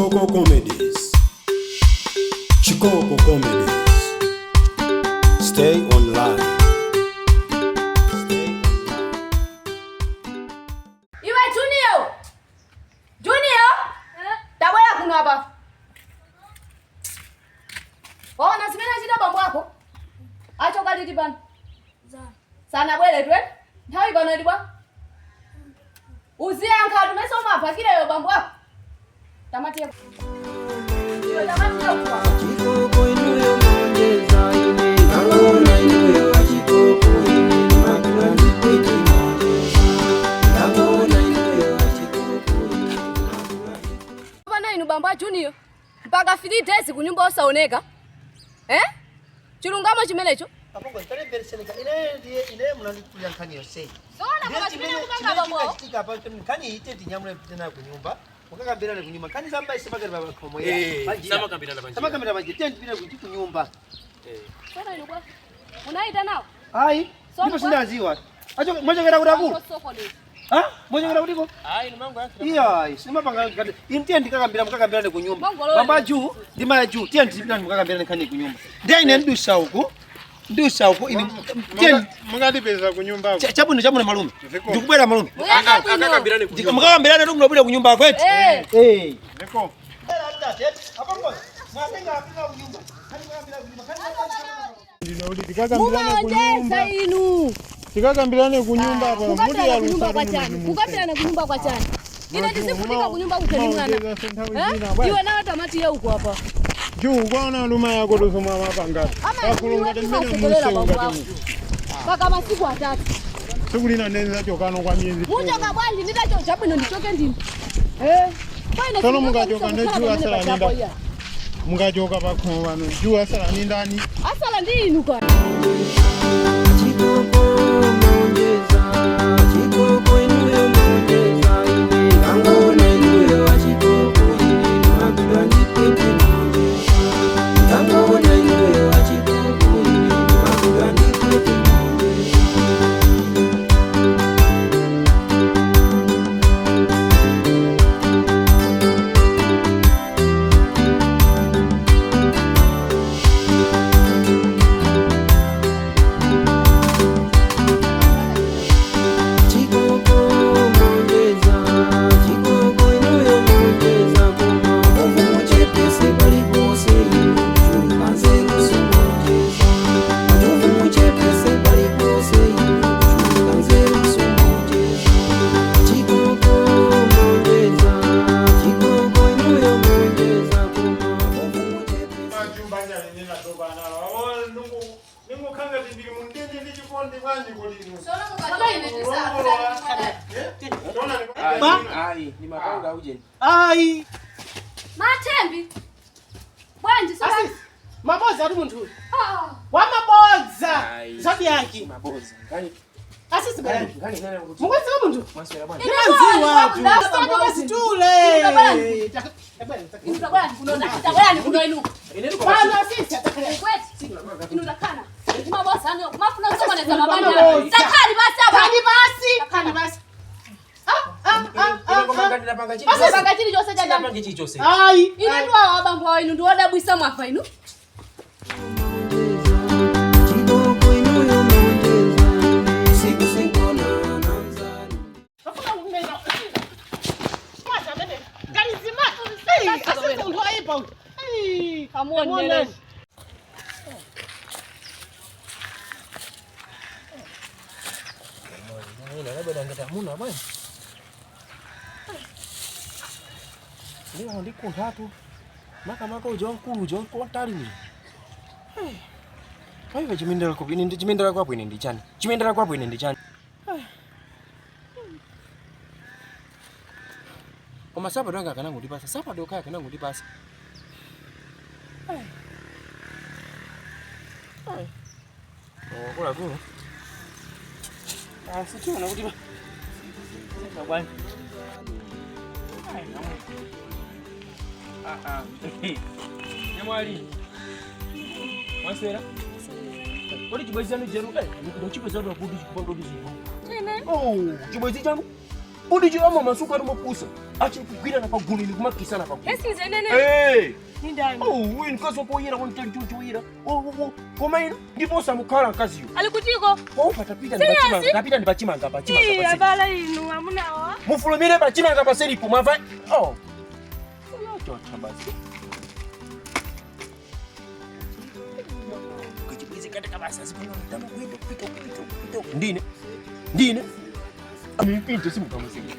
Chikoko Comedies. Chikoko Comedies. Stay online. Stay online. Iwe Junior! Junior! Tabwera kuno apa. Waona zimene achita bambo ako? Achoka liti pano? Sanabwere twe? Nthawi pano ili bwa? Uziyankha tumese umaphakireyo bambo ako. Tamatiye. Iwe tamatiye kwa. Chikoko inuyo monjeza ine ndangona inuyo achikoko ine makula ndipete monjeza ndangona inuyo achikoko ine makula. Pana inu bambo a Junior. Mpaka 3 days kunyumba osaoneka. Eh? Chilungamo chimenecho? Apongo talemberesereka ine ndiye ine munandikulira nkhani yonseyi. Zoona Ndiye koma chimene chimene mukanga bambo. chikachitika apa nkhani ite tinyamule tena kunyumba mukakambirane kunyumba nkhani zamba isemakati pakhomo. Eh, samakambirana panjira. Samakambirana panjira, tiye tipite kuti kunyumba. Sono inu kwa. Unaita nawo? Ayi, Sono ndipo kwa- sindaziwa acho mwachokera kuti akulu. Osokoneza. Ha, mwachokera kutiko? Ayi, nimango yake. Iya, simapanga ngati inu tiye ndikakambira mukakambirane kunyumba. Mongolowe. Bamba juu ndi maya juu, tiye ndipitani mukakambirane nkhani kunyumba. Ndiye ine ndusa uku, ndusa uku ine tiye. Mukatipeza kunyumbako. Chabwino, chabwino malume. Ziko. Ndikubwera malume. Muyende bwino. Akakambirane kunyumba. Mukakambirane tu munabwera kunyumba kwetu. Eh. Eh. Ziko. Ndinoti tikakambirane Mumaonjeza kunyumba. inu. Tikakambirane kunyumba apa. Kukambirana kunyumba kwa chani? Kukambirana kunyumba kwa chani? Ine ndisifunika kunyumba kucheni mwana. Eh? Iwe nawe tamatiye uko apa. Juu kwaona luma yako tusoma mapanga. Ama Pakulunga iwe temene timasekelera muse bambo ngati ako. mu. Paka masiku atatu. Tsiku lina ndenza chokano kwa miyezi. Muchoka bwanji nditacho chabwino ndichoke ndini. Eh. Kwa Tsono mukachoka ndi juu asala ninda. Mukachoka pakhomo pano. Juu asala ni ndani? Asala ndi inu kwa. Chikoko monjeza chikoko inuyo monjeza ine ndangona inuyo achikoko ine makula ndipete monjeza ndangona inuyo achikoko ine makula ndipete monjeza. Chikoko monjeza chikoko inuyo monjeza koma uvu muchepese paliponse inu kuchuluka nzeru simonjeza uvu muchepese paliponse inu kuchuluka nzeru simonjeza chikoko monjeza chikoko inuyo monjeza koma uvu muchepese. Majumba njenena tobana. Ningukhanga ndili mundende ndi chikondi bwanji kulinu. Sono mukachoka ine Ayi, ni mapanga uje. Ayi. Matembi. Bwanji sono. Asisi, mabodza ari munthu uyu. Ah. Wamabodza. Ayi. Zodiaki. Maboza. Ngani Asisi bwana. ngani ngani kuti. Mukwezi munthu. Mwaswera bwana. Ndimanziwa tu. Inu Situle. Inu tabwera kuno tabwera kuno inu. Pano asisi atakhala. Kweti. Inu takana. Mabosa ano mafuna kusokoneza mabanja. Mabodza. Takhali basi apa. Kani basi. Kani basi. Ah ah ah ah. Ndinapanga chili. Asisi panga chili chose cha Ndinapanga chili chose. Ayi. Inu ndi awa abambo awo inu ndiwodabwisa mwafa inu. Chikoko inuyo monjeza siku singona namzani. Afuna kumena. Mwaza mene. Kani zima. Hey, asisi munthu aipa uyu. Hey. Kamuonere. Muna bwana. Ndiwo ndikunthatu. Maka maka uja wankulu uja wankulu uja. Paiva chimendera kwapo ine ndi chimendera kwapo ine ndi chani. Chimendera kwapo ine ndi chani. Koma sapato anga akanangondipasa, sapato kaya akanangondipasa. Oh, kula kula. Ah, sitiona kuti ba. Bwana. Ah ah. Nyamwali. Mwaswera? Kodi chibwezi chanu jeru eh ndochipeza kuti kuti chipando kuti chino. Ine. Oh, chibwezi chanu. Kodi chilama masuku ari mapusa achikugwirana pagulu ili kumakisana pagulu. Esinzenene Eh. ni ndani? Oh, uyu mkazi wapoyera wamtanchuchuwira. Koma ino ndipo samukhala mkaziyo. Ali kutiko? Poupa tapita ndi pachimanga, tapita ndi pachimanga pachimanga Iya, paseri. bala inu amunawa. Mufulumire pachimanga paseripo mwamva. Oh. Uyochotha basi. Kachibwizi katika basi azipano tamo kuito kuito kuito kuito. Ndine. Ndine. Amipinto simukamusinga.